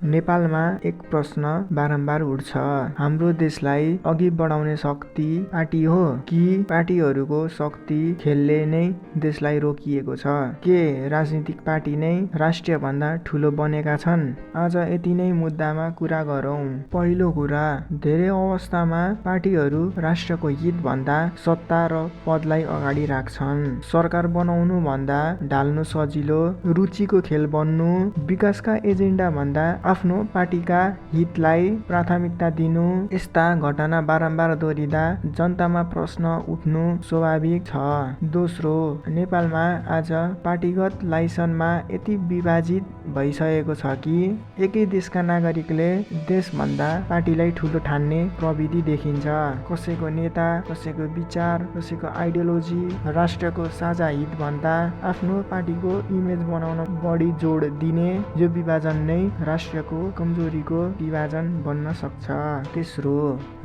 नेपालमा एक प्रश्न बारम्बार उठ्छ। हाम्रो देशलाई अघि बढाउने शक्ति पार्टी हो कि पार्टीहरूको शक्ति खेलले नै देशलाई रोकिएको छ? के राजनीतिक पार्टी नै राष्ट्रभन्दा ठूलो बनेका छन्? आज यति नै मुद्दामा कुरा गरौँ। पहिलो कुरा, धेरै अवस्थामा पार्टीहरू राष्ट्रको हित भन्दा सत्ता र पदलाई अगाडि राख्छन्। सरकार बनाउनु भन्दा ढाल्नु सजिलो, रुचिको खेल बन्नु, विकासका एजेन्डा भन्दा आफ्नो पार्टीका हितलाई प्राथमिकता दिनु, यस्ता घटना बारम्बार दोहोरिँदा जनतामा प्रश्न उठ्नु स्वाभाविक छ। दोस्रो, नेपालमा आज पार्टीगत लाइसनमा यति विभाजित भइसकेको छ कि एकै देशका नागरिकले देशभन्दा पार्टीलाई ठूलो ठान्ने प्रविधि देखिन्छ। कसैको नेता, कसैको विचार, कसैको आइडियोलोजी राष्ट्रको साझा हित भन्दा आफ्नो पार्टीको इमेज बनाउन बढी जोड दिने यो विभाजन नै राष्ट्रको कमजोरीको विभाजन बन्न सक्छ। तेस्रो,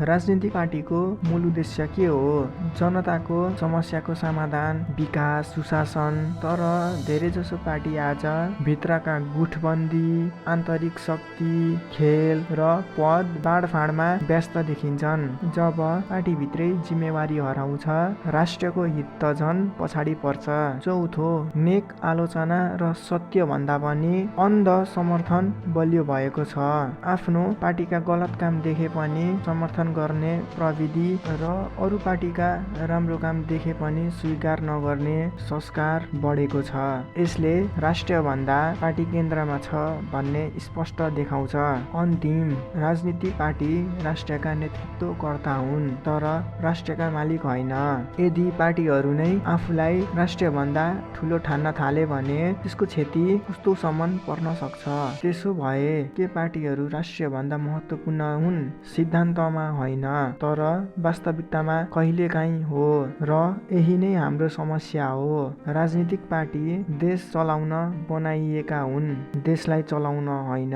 राजनीतिक पार्टीको मूल उद्देश्य के हो? जनताको समस्याको समाधान, विकास, सुशासन। तर धेरैजसो पार्टी आज भित्रका गुटबन्दी, आन्तरिक शक्ति, खेल र पद बाँडफाँडमा व्यस्त देखिन्छन्। जब पार्टीभित्रै जिम्मेवारी हराउँछ, राष्ट्रको हित त झन् पछाडि पर्छ। चौथो, नेक आलोचना र सत्य भन्दा पनि अन्ध समर्थन बलियो भएको छ। आफ्नो पार्टीका गलत काम देखे पनि समर्थन गर्ने प्रविधि र अरू पार्टीका राम्रो काम देखे पनि स्वीकार नगर्ने संस्कार बढेको छ। यसले राष्ट्रभन्दा पार्टी केन्द्रमा छ भन्ने स्पष्ट देखाउँछ। अन्तिम, राजनीतिक पार्टी राष्ट्रका नेतृत्वकर्ता हुन्, तर राष्ट्रका मालिक होइन। यदि पार्टीहरू नै आफूलाई राष्ट्रभन्दा ठूलो ठान्न थाले भने त्यसको क्षति कस्तोसम्म पर्न सक्छ? त्यसो भए के पार्टीहरू राष्ट्रभन्दा महत्त्वपूर्ण हुन्? सिद्धान्तमा होइन, तर वास्तविकतामा कहिलेकाहीँ हो, र यही नै हाम्रो समस्या हो। राजनीतिक पार्टी देश चलाउन बनाइएका हुन्, देशलाई चलाउन होइन।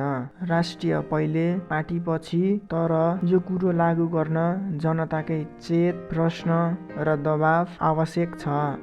राष्ट्रिय पहिले, पार्टी पछि। तर यो कुरो लागू गर्न जनताकै चेत, प्रश्न र दबाव आवश्यक छ।